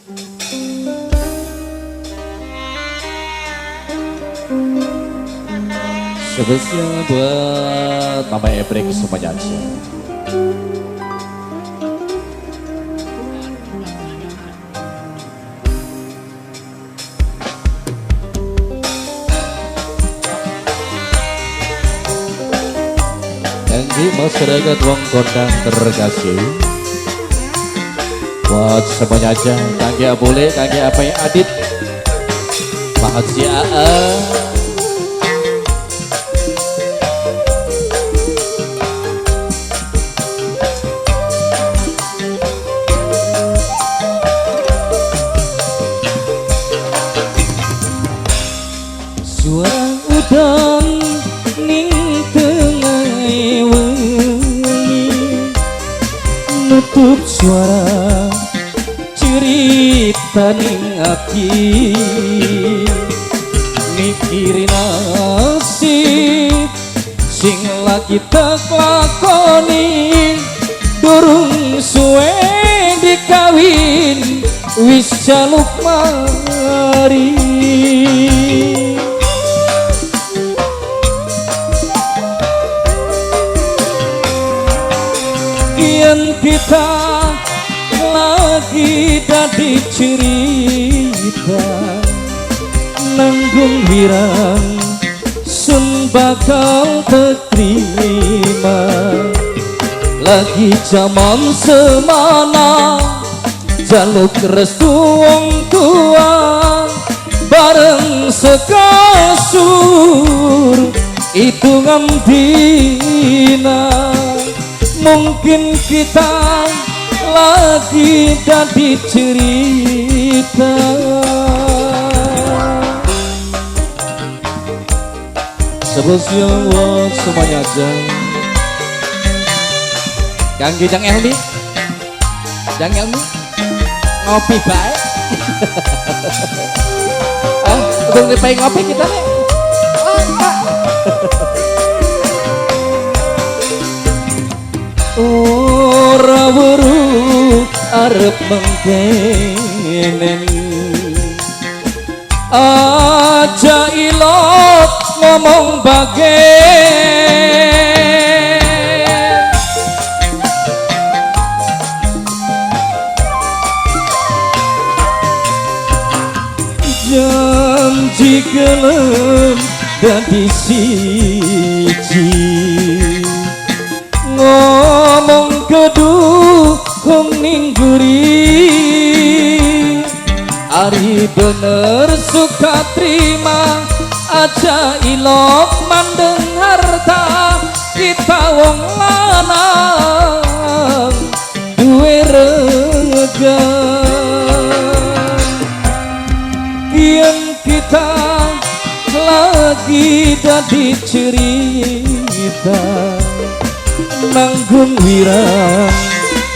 Spesial buat Mama Ebrek semuanya aja. Kangge masyarakat wong kondang terkasih, buat semuanya aja, kangge boleh, kangge apa yang Adit, Pak Haji AA. Suara udan ning tengah wengi nutup suara cerita ning ati, mikirin nasib sing lagi tak lakoni, durung suwe dikawin wis jaluk mari. Kian kita lagi dadi cerita, nanggung wirang sun bakal terima. Lagi zaman semana jaluk restu wong tua, bareng sekasur hitungan dina. Mungkin kita lagi dadi cerita. Spesial buat semuanya aja. Kangge Jang Elmi, Jang Elmi ngopi bae. Ah, udah ngapain ngopi kita nih? Ora weruh arep mengkenen, aja ilok ngomong bagen. Janji gelem dadi siji, ngomong kedukung ning guri. Ari bener suka terima, aja ilok mandeng harta. Kita wong lanang duwe rega. Kian kita lagi dadi cerita, nanggung wirang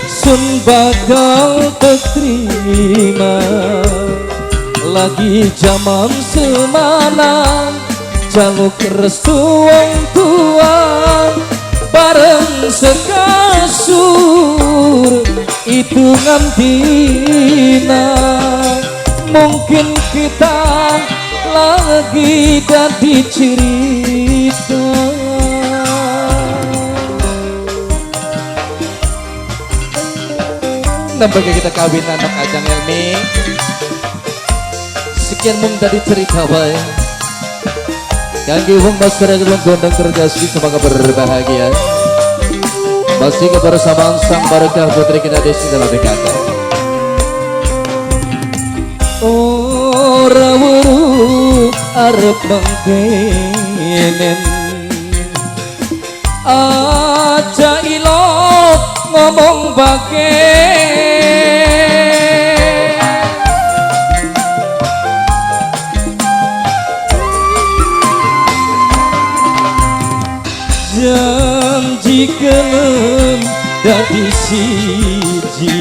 sun bakal terima. Lagi zaman semana jaluk restu wong tua, bareng sekasur hitungan dina. Mungkin kita lagi dadi cerita. Nampaknya kita kawin anak Ajang Elmi. Sekian mung dari cerita bae. Kangge wong masyarakat wong gondang terkasih, semoga berbahagia. Masih kebersamaan sang barakah putri kita Desi dalam dekatan. Ora weruh arep mengkenen, aja ilok ngomong bagen. Janji gelem dadi siji,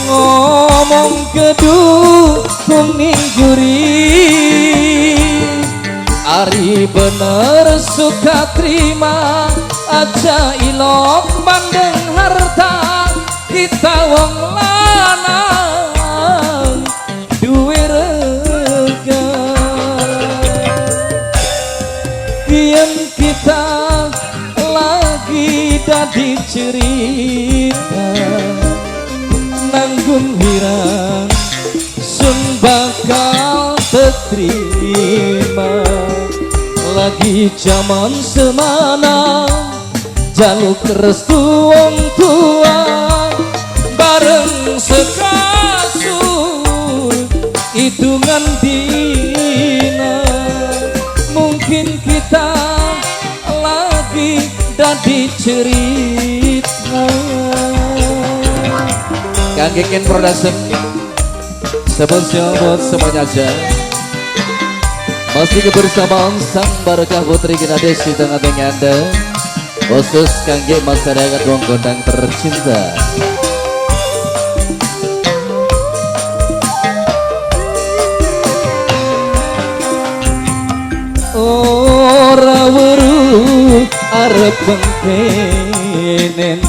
ngomong kedukung ning juri. Ari bener suka terima, aja ilok mandeng harta. Kita wong lanang dadi cerita, nanggung wirang sun bakal terima. Lagi zaman semana, jaluk restu wong tua, bareng sekasur hitungan dina. Mungkin kita lagi dadi cerita. Kang Keken Production, spesial buat semuanya aja. Masih kebersamaan Sang Barokah Putri Kinades di tengah-tengah Anda, khusus kangge masyarakat wong gondang tercinta. Ora weruh arep mengkenen,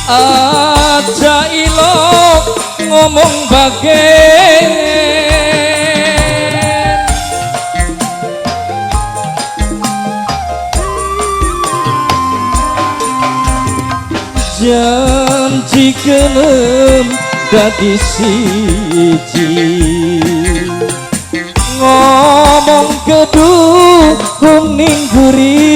aja ilok ngomong bagen. Janji gelem dadi siji, ngomong keduhung ning guri.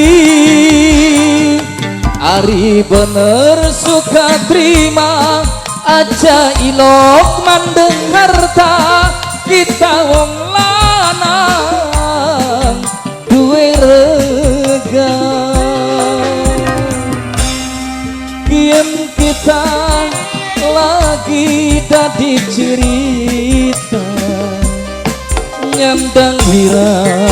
Ari bener suka terima, aja ilok mandeng harta. Kita wong lanang duwe rega. Kian kita lagi dadi cerita, nyandang wirang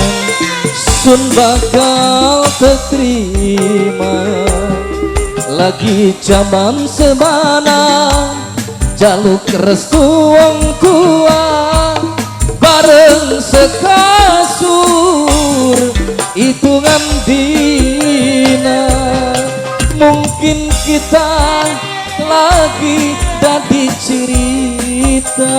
sun bakal terima. Lagi zaman semana, jaluk restu wong tua, bareng sekasur hitungan dina. Mungkin kita lagi dadi cerita.